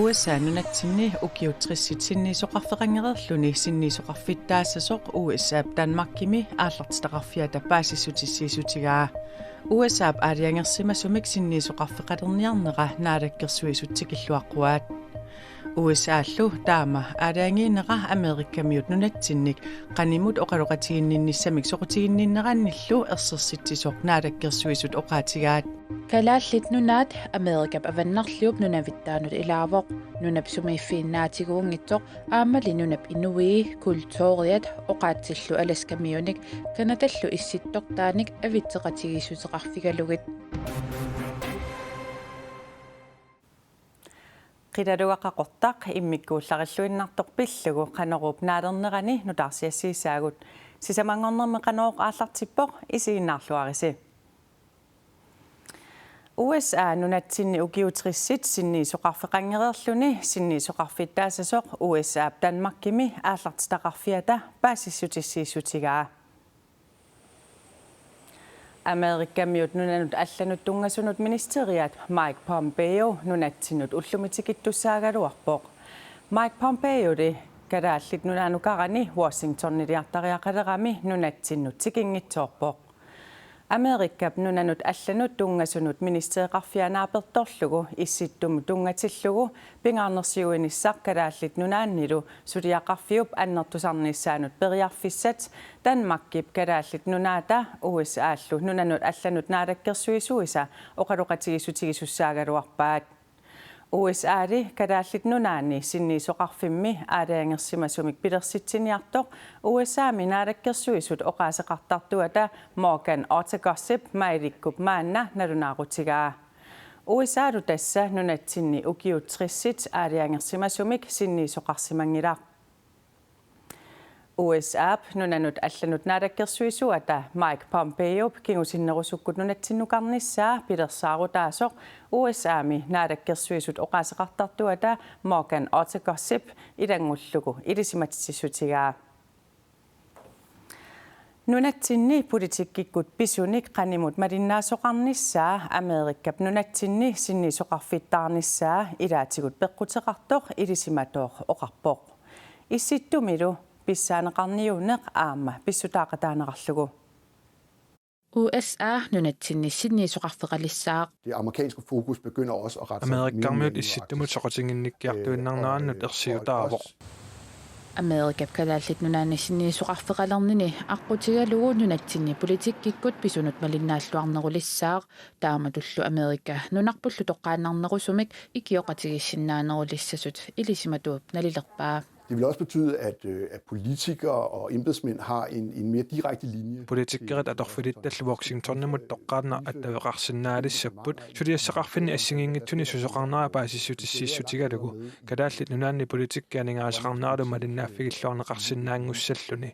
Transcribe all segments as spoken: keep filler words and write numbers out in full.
U S A nunatsinni ukiut tressit sinniisoqarfeqanngereerluni sinniisoqarfittaassasoq U S A-p Danmarkimi aallartitaqarfiata paasissutissiissutigaa. U S A-p aalajangersimasumik sinniisoqarfeqalerniarnera Naalakkersuisut tikilluaqquaat. U S A-llu taama aalajangiinera Amerikamiut nunatsinnik qanimut oqaloqatiginninnissamik soqutiginninnerannillu ersersitsisoq Naalakkersuisut oqaatigaat. Kalaallit Nunaat Amerikap Avannarliup nunavittaanut ilaavoq. Nunap sumiiffiinnaatigunngitsoq aammali nunap inuii, kulturiat, oqaatsillu Alaskamiunik Canadallu issittortaanik avitseqatigiissuteqarfigalugit. Qilalugaq Qaqortaq immikkuullarilluinnartoq pillugu Qanoruup naalernerani nutaarsiassiissaagut. Sisamanngornermi Qanoruuq aallartippoq, isiginnaarluarisi. U S A nunatsinni ukiut tressit sinniisoqarfeqanngereerluni sinniisoqarfittaassasoq U S A-p Danmarkimi aallartitaqarfiata paasissutissiissutigaa. Amerikamiut nunanut allanut tunngasunut ministeriat Mike Pompeo nunatsinnut ullumi tikittussaagaluarpoq. Mike Pompeoli Kalaallit Nunaanukarani Washingtoniliartariaqalerami nunatsinnut tikinngitsoorpoq. Amerikap nunanut allanut tunngasunut ministereqarfia naapertorlugu Issittumut tunngatillugu pingaarnersiuinissaq Kalaallit Nunaannilu suliaqarfiup annertusarnissaanut periarfissat Danmarkip Kalaallit Nunaata U S A-llu nunanut allanut naalakkersuisuisa oqaloqatigiissutigisussagaluarpaat. U S A-li Kalaallit Nunaanni sinniisoqarfimmi aalajangersimasumik pilersitsiniartoq U S A-mi naalakkersuisut oqaaseqartartuata Morgan Ottergossip Mailikkup maanna nalunaarutigaa. U S A-lu tassa nunatsinni ukiut tressit aalajangersimasumik sinniisoqarsimanngilaq. U S A-p nunanut allanut naalakkersuisuata Mike Pompeop kingusinnerusukkut nunatsinnukarnissaa pilersaarutaasoq U S A-mi naalakkersuisut oqaaseqartartuata Morgan Ottergossip ilanngullugu ilisimatitsissutigaa. Nunatsinni politikkikkut pisunik qanimut malinnaasoqarnissaa Amerikap nunatsinni sinniisoqarfittaarnissaa ilaatigut peqquteqartoq ilisimatooq oqarpoq. Issittumilu pissaaneqarniunneq aamma pissutaaqataaneqarlugu. U S A nunatsinni sinniisoqarfeqalissaaq. Det amerikanske fokus begynder også at rette sig mere og mere Amerikamiut mod Issittumut Arktis. Soqutiginnikkiartuinnarnerannut ersiutaavoq. Amerikap Kalaallit Nunaanni sinniisoqarfeqalernini aqqutigalugu nunatsinni politikkikkut pisunut malinnaalluarnerulissaaq. Taamatullu Amerika nunarpullu toqqaannarnerusumik ikioqatigiissinnaanerulissasut ilisimatuup nalilerpaa. Det vil også betyde, at, øh, at politikere og embedsmænd har en, en mere direkte linje til Politikerit atorfilittallu Washingtonimut toqqaannaq attaveqarsinnaalissapput, suliassaqarfinni assigiinngitsuni susoqarnera paasissutissiissutigalugu, Kalaallit Nunaanni politikki aningaasaqarneralu malinnaaffigiilluarneqarsinnaanngussalluni.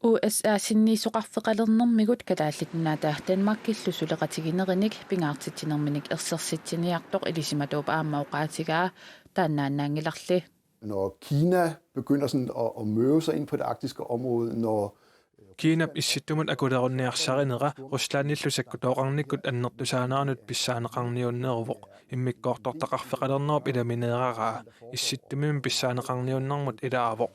U S A sinniisoqarfeqalernermigut Kalaallit Nunaata Danmarkillu suleqatiginerinik pingaartitsinerminik ersersitsiniartoq ilisimatuup aamma oqaatigaa. Taannaannaanngilarli. Når Kina begynder sådan at, at møve sig ind på det arktiske område, når Kiinap Issittumut akulerunniarsarinera Ruslandillu sakkutooqarnikkut annertusaanerannut pissaaneqarniunneruvoq, immikkoortortaqarfeqalernerup ilamineeraraa, Issittumi pissaaneqarniunnermut ilaavoq.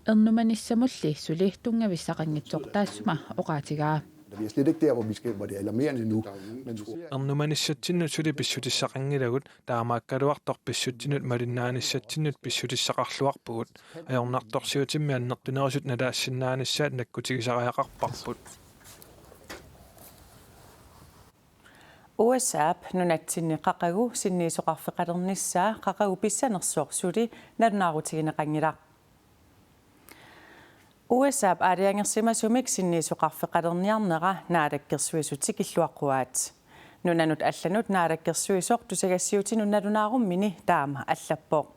Ernumanissamulli suli tunngavissaqanngitsoq taassuma oqaatigaa. Vi er slet ikke der, hvor vi skal, hvor det er alarmerende nu. Men vi ser Ernumanissatsinnut suli pissutissaqanngilagut, taamaakkaluartoq pissutsinut malinnaanissatsinnut pissutissaqarluarpugut. Ajornartorsiutimmi annertunerusut nalaassinnaanissaat nakkutigisariaqarparput. U S A-p nunatsinni qaqugu sinniisoqarfeqalernissaa qaqugu pissanersoq suli nalunaarutigineqanngilaq. U S A-p aalajangersimasumik sinniisoqarfeqalerniarnera Naalakkersuisut tikilluaqquaat. Nunanut allanut naalakkersuisoq tusagassiuutinut nalunaarummini taama allappoq.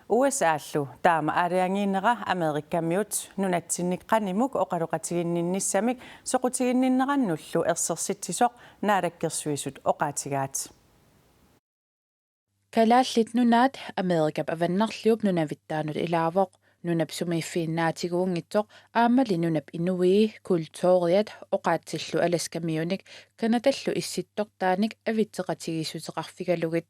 U S A-llu taama aalajangiinera Amerikamiut nunatsinnik qanimut oqaloqatiginninnissamik soqutiginninnerannullu ersisitsisoq Naalakkersuisut oqaatigaat. Kalaallit Nunaat Amerikap Avannarliup nunavittaanut ilaavoq. Nunap sumiiffiinnaatigunngitsoq aammali nunap inuii, kulturiat, oqaatsillu Alaskamiunik Canadallu issittortaanik avitseqatigiissuteqarfigalugit.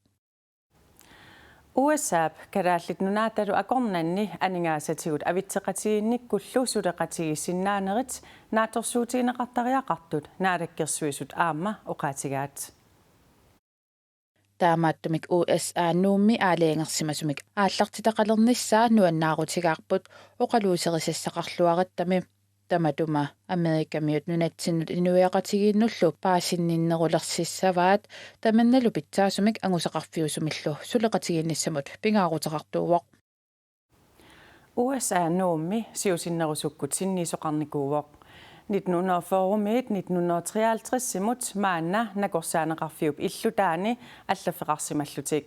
U S A-p Kalaallit Nunaatalu akornanni aningaasatigut avitseqatigiinnikkullu suleqatigiissinnaanerit naatsorsuutigineqartariaqartut Naalakkersuisut aamma oqaatigaat. Taamaattumik U S A Nuummi aalajangersimasumik aallartitaqalernissaa nuannaarutigaarput oqaluuserisassaqarluarattami. Tamatuma Amerikamiut nunatsinnut inuiaqatigiinnullu paasinninnerulersissavaat, tamannalu pitsaasumik angusaqarfiusumillu suleqatigiinnissamut pingaaruteqartuuvoq. U S A Nuummi siusinnerusukkut sinniisoqarnikuuvoq. Nitten hundrede og fyrre-miit nitten hundrede og treoghalvtreds-imut maanna nakorsaaneqarfiup illutaani allaffeqarsimallutik.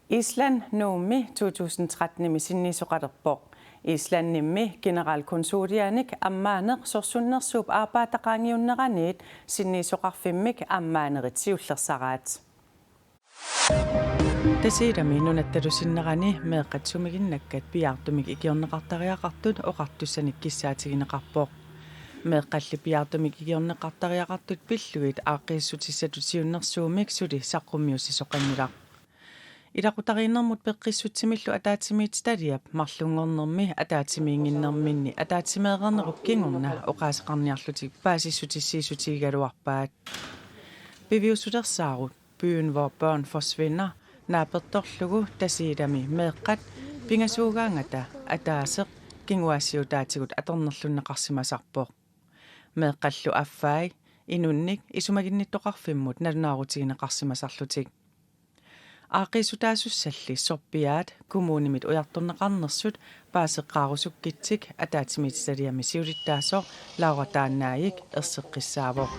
Island Nuummi to tusind tretten-imi sinniisoqalerpoq. Islandimmi generalkonsulianik ammaaneq sorsunnersuup aappaata qaangiunneraniit sinniisoqarfimmik ammaanerit siullersaraat. Tasiilami nunattalu sinnerani meeqqat sumiginnakkat piaartumik ikiorneqartariaqartut oqartussanik kissaatigineqarpoq. Meeqqalli piaartumik ikiorneqartariaqartut pillugit aaqqiissutissatut siunnersuummik suli saqqummiussisoqanngilaq. Ilaqutariinnermut peqqissutsimillu ataatsimiititaliap marlunngornermi ataatsimiinnginnerminni ataatsimeereernerup kingorna oqaaseqarniarlutik paasissutissiissutigigaluarpaat. Piviusulersaarut Byen, hvor børn forsvinder naapertorlugu Tasiilami meeqqat pingasuugaangata ataaseq kinguaassiutaatigut atornerlunneqarsimasarpoq. Meeqqallu affai inunnik isumaginnittoqarfimmut nalunaarutigineqarsimasarlutik. Aaqqiissutaasussalli sorpiaat kommunimit ujartorneqarnersut paaseqqaarusukkitsik ataatsimiititaliami siulittaasoq Laura Taannaajik erseqqissaavoq.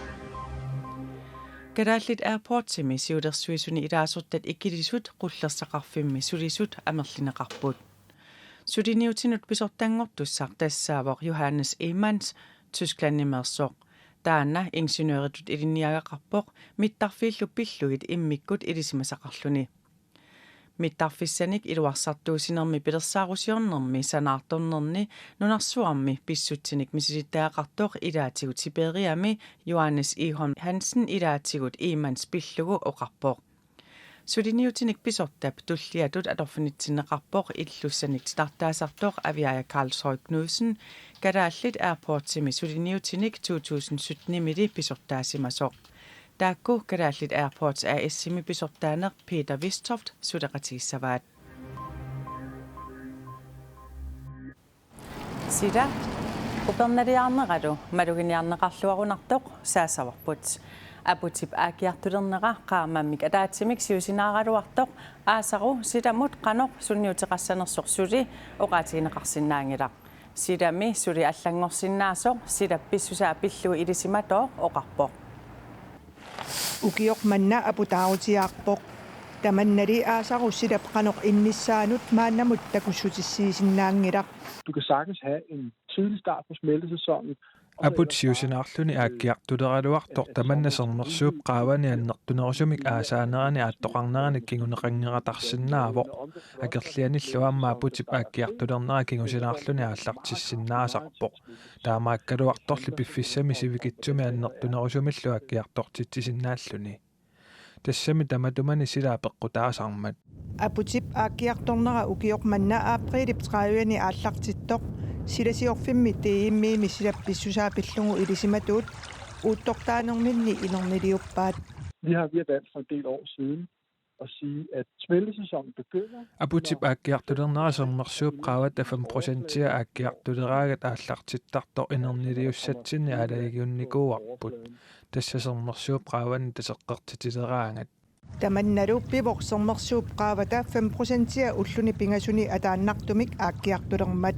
Kalaallit Airportsimi siulersuisuni ilaasortat ikilisut qullersaqarfimmi sulisut amerlineqarput. Suliniutinut pisortanngortussaq tassaavoq Johannes Ehmanns, Tysklandimeersoq. Taanna ingeniøritut ilinniagaqarpoq mittarfiillu pillugit immikkut ilisimasaqarluni. Mittarfissanik iluarsartuussinermi pilersaarusiornermi sanaartornerni nunarsuarmi pissutsinik misilittagaqartoq ilaatigut Sibiriami Johannes Ehholm Hansen ilaatigut Ehmanns pillugu oqarpoq. Suliniutinik pisortap tulliatut atorfinitsinneqarpoq illussanik titartaasartoq Aviaja Karlshøj Knudsen, Kalaallit Airportsimi suliniutinik to tusind sytten-imili pisortaasimasoq. Taakku Kalaallit Airports A/S-imi pisortaaneq Peter Vistoft suleqatigissavaat. Sila upernaliarneralu maluginiarneqarluarunartoq saassavarput. Aputip aakkiartulernera qaammammik ataatsimik siusinaaraluartoq aasaru silamut qanoq sunniuteqassanersoq suli oqaatigineqarsinnaanngilaq. Silami suli allanngorsinnaasoq silap pissusaa pillugu ilisimatooq oqarpoq. Ukioq manna aputaarutigaarpoq. Tamannali aasaru silap qanoq innissaanut maannamut takussutissiisinnaanngilaq. Du kan sagtens have en tidlig start på smeltesæsonen. Aput siusinaarluni aakkiartuleraluartoq tamanna sermersuup qaavani annertunerusumik aasaanerani aattoqarnerani kinguneqanngeratarsinnaavoq. Akerlianillu aamma aputip aakkiartulernera kingusinaarluni aallartissinnaasarpoq. Taamaakkaluartorli piffissami sivikitsumi annertunerusumillu aakkiartortitsisinnaalluni. Tassami tamatumani sila apeqqutaasarmat. Aputip aakkiartornera ukioq manna aprilip tredive-ani aallartittoq. Silasiorfimmi D M I-mi silap pissusaa pillugu ilisimatuut uuttortaanerminni inerniliuppaat. Vi har, vi har valgt for en del år siden at sige, at smeltesæsonen begynder. Aputip aakkiartulernera sermersuup qaavata fem procentia aakkiartuleraangat aallartittartoq inerniliussatsinni aalajangiunnikuuarput. Tassa sermersuup qaavani taseqqertitileraangat. Tamannalu pivoq sermersuup qaavata fem procentia ulluni pingasuni ataannartumik aakkiartulermat.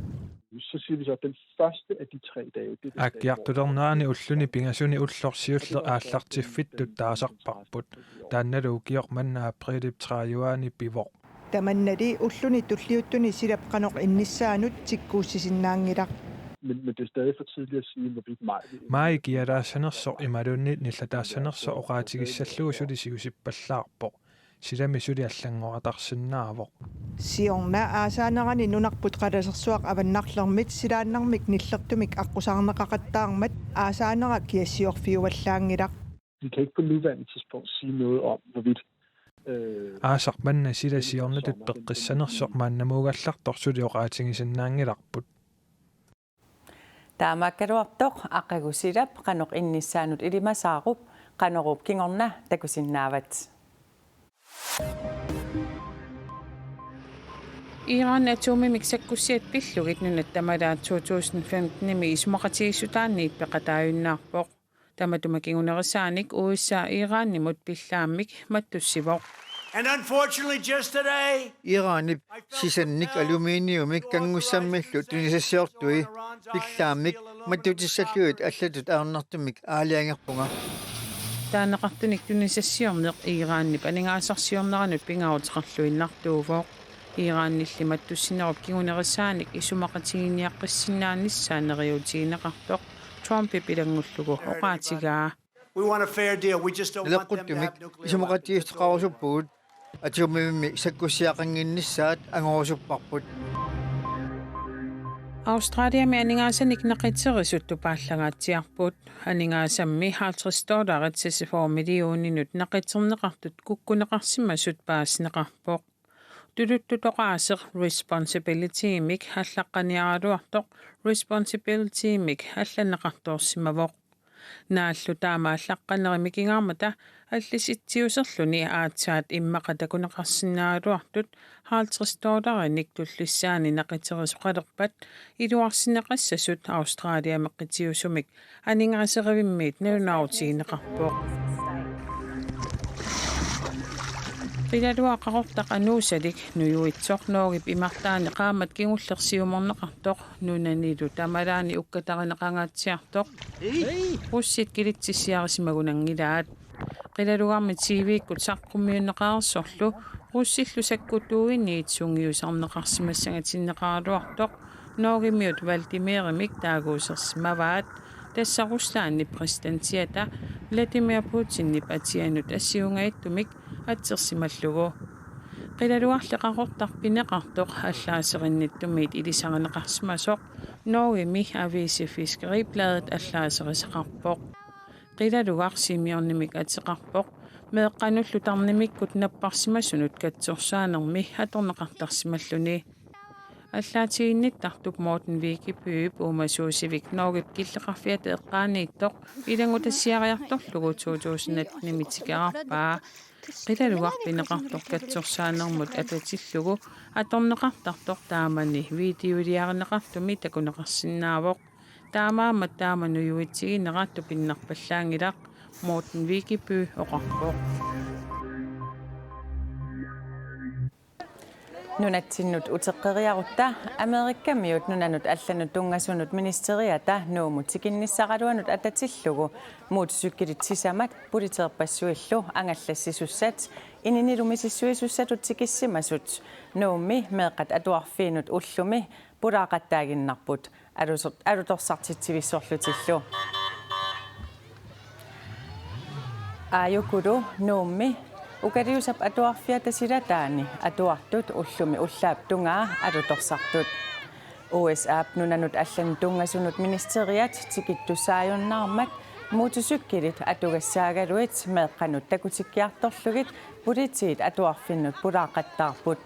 Så siger vi så, at den første af de tre dage, det er den dag, hvor aakkiartulernerani ulluni pingasuni ulloq siulleq aallartiffittut taasarparput. Taannalu ukioq manna aprilip tredive-ani pivoq. Tamannali ulluni tulliuttuni silap qanoq innissaanut tikkuussisinnaanngilaq. Men, men det er stadig for tidligt at sige, hvorvidt maj vil. Maji kialaassanersoq imaluunniit nillataassanersoq oqaatigissallugu suli siusippallaarpoq. Silami suli allanngortarsinnaavoq. Siorna aasaanerani nunarput qalasersuaq avannarlermit silaannarmik nillertumik aqqusaarneqaqattaarmat aasaanera kiassiorfiuallaanngilaq. Vi kan ikke på nuværende tidspunkt sige noget om, hvorvidt. Aasaq manna sila siornatut peqqissanersoq maannamuugallartoq suli oqaatigisinnaanngilarput. Taamaakkaluartoq aqagu silap qanoq innissaanut ilimasaarup, Qanoruup kingorna takusinnaavat. Iran atomimik sakkussiat pillugit nunat tamalaat to tusind femtenimi isumaqatigiissutaanniit peqataajunnaarpoq. Tamatuma kingunerisaanik U S A Iranimut pillaammik mattussivoq. And unfortunately, just today, Iranip sisannik aluminiumik kanngussammillu tunisassiortui pillaammik mattutissallugit allatut ajornartumik aalajangerpunga. Taaneqartunik tunisassiorneq Iranip aningaasarsiorneranut pingaaruteqarluinnartuuvoq. Iranilli mattussinerup kingunerisaanik isumaqatiginiaqqissinnaanissaa neriuutigineqartoq Trumpip ilanngullugu oqaatigaa. We want a fair deal. We just don't want them to have nuclear weapons. Naleqquttumik isumaqatigiissuteqarusuppugut, atomimimmi sakkussiaqannginnissaat angorusupparput. Australiami aningaasanik naqiterisut tupaallangaatsiarput. Aningaasammi halvtreds dollarit seksogfyrre millioninut naqiterneqartut kukkuneqarsimasut paasineqarpoq. Tuluttut oqaaseq responsibility-mik allaqqaniaraluartoq responsibility-mik allanneqartoorsimavoq. Naallu taama allaqqanerit mikigaarmata allisitsiuserluni aatsaat immaqa takuneqarsinnaagaluartut halvtreds dollarinik tullissaani naqiteresoqalerpat iluarsineqassasut Australiami qitiusumik aningaaserivimmiit nalunaarutigineqarpoq. Qilaluaq qaqortaq anuusalik nujuitsoq Norgep imartaani qaammat kingulleq siumorneqartoq nunanilu tamalaani ukkatarineqangaatsiartoq. Russit kilitsissiarisimagunanngilaat. Qilalugarmi T V-kkut saqqummiunneqareersorlu russillu sakkutuuiniit sungiusarneqarsimassangatinneqaraluartoq Norgemiut Vladimirimik taaguusersimavaat, tassa Ruslandip præsidentiata Vladimir Putinip atianut assiungaittumik atsersimallugu. Qilalugarli qaqortaq pineqartoq allaaserinnittumiit ilisarineqarsimasoq Norgemi aviisi Fiskeribladet allaaserisaqarpoq. Qilalugaq Simeonimik ateqarpoq, meeqqanullu tarnimikkut napparsimasunut katsorsaanermi atorneqartarsimalluni. Allaatiginnittartup Morten Vigibyp uumasuusivik Norgep killeqarfiata eqqaaniittoq ilanngutassiariartorlugu to tusind attenimi tikeraarpaa. Qilalugaq pineqartoq katsorsaanermut atatillugu atorneqartartoq taamani videoliarineqartumi takuneqarsinnaavoq. Taamaammat taama nujuitsiginera tupinnarpallaanngilaq, Morten Vigiby oqarpoq. Nunatsinnut uteqqeriarutta Amerikamiut nunanut allanut tunngasunut ministeriata Nuummut tikinnissaraluanut atatillugu motorcykelit sisamat politeerpassuillu angallassisussat ininilu misissuisussatut tikissimasut Nuummi meeqqat atuarfiinut ullumi pulaaqattaaginnarput aluso-, alutorsartitsivissorlutillu. Aajukulu Nuummi Ukaliusap atuarfiata silataani atuartut ullumi ullaap tungaa alutorsartut. U S A-p nunanut allanut tunngasunut ministeriat tikittussaajunnaarmat motorcykelit atugassaagaluit meeqqanut takutikkiartorlugit politiit atuarfinnut pulaaqattaarput.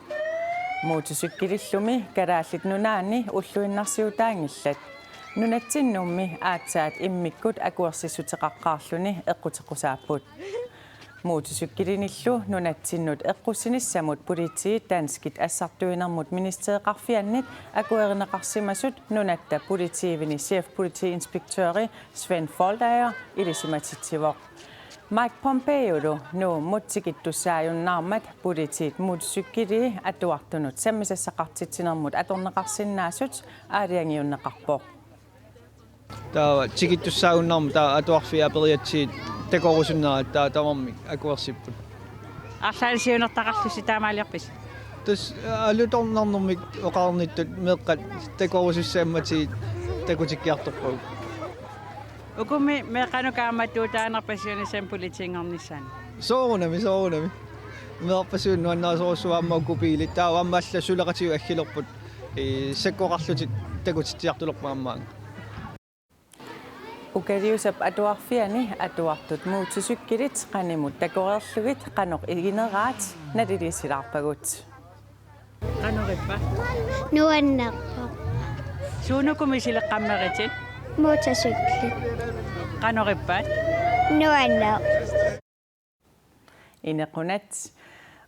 Motorcykelillumi Kalaallit Nunaanni ulluinnarsiutaanngillat. Nunatsinnummi aatsaat immikkut akuersissuteqaqqaarluni eqquteqqusaapput. Motorcykelinillu nunatsinnut eqqussinissamut politiit danskit assartuinermut ministereqarfiannit akuerineqarsimasut nunatta politiivini chefpolitiinspektøri Svend Foldager ilisimatitsivoq. Mike Pompeolu Nuummut tikittussaajunnaarmat politiit motorcykelii atuartunut sammisassaqartitsinermut atorneqarsinnaasut aalajangiunneqarpoq. Taava tikittussaajunnaarmat taava atuarfiit aperigatsigit takorusunnerat taava tamarmik akuersipput. Arlaannik siunertaqarlusi taamaaliorpisi? Tassa alutornarnermik oqarnittut meeqqat takorusussammatigit takutikkiartorpagut. Ukummi meeqqanut kaammattuutaanerpasiunissamut politiinngornissaanut? Soorunami, soorunami. Meerarpasiunnut nuannarisorujussuuvoq aamma uku biilit. Taava aamma allat suleqatigut aggilerput. Ii, sakkoqarlutik takutitsiartulerput aamma. Ukaliusap atuarfiani atuartut motorcykelit qanimut takoreerlugit qanoq igineraat naliliisilaarpagut. Qanorippa? Nuannerpoq. Suunuku misileqqammeritit? Motorcyklit. Qanorippat? Nuanneq. Inequnat.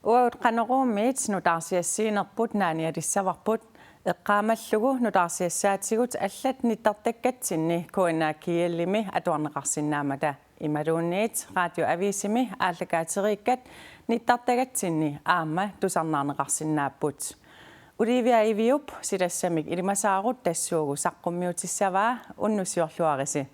Uagut Qanoruumiit nutaarsiassiinerput naanialissavarput, eqqaamallugu nutaarsiassaatigut allat nittartakkatsinni K N A K L-imi atuarneqarsinnaammata. Imaluunniit Radioavisimi aallakaateriikkat nittartakkatsinni aamma tusarnaarneqarsinnaapput. Olivia Iviup silassamik ilimasaarut tassuugu saqqummiutissavaa, unnussiorluarisi.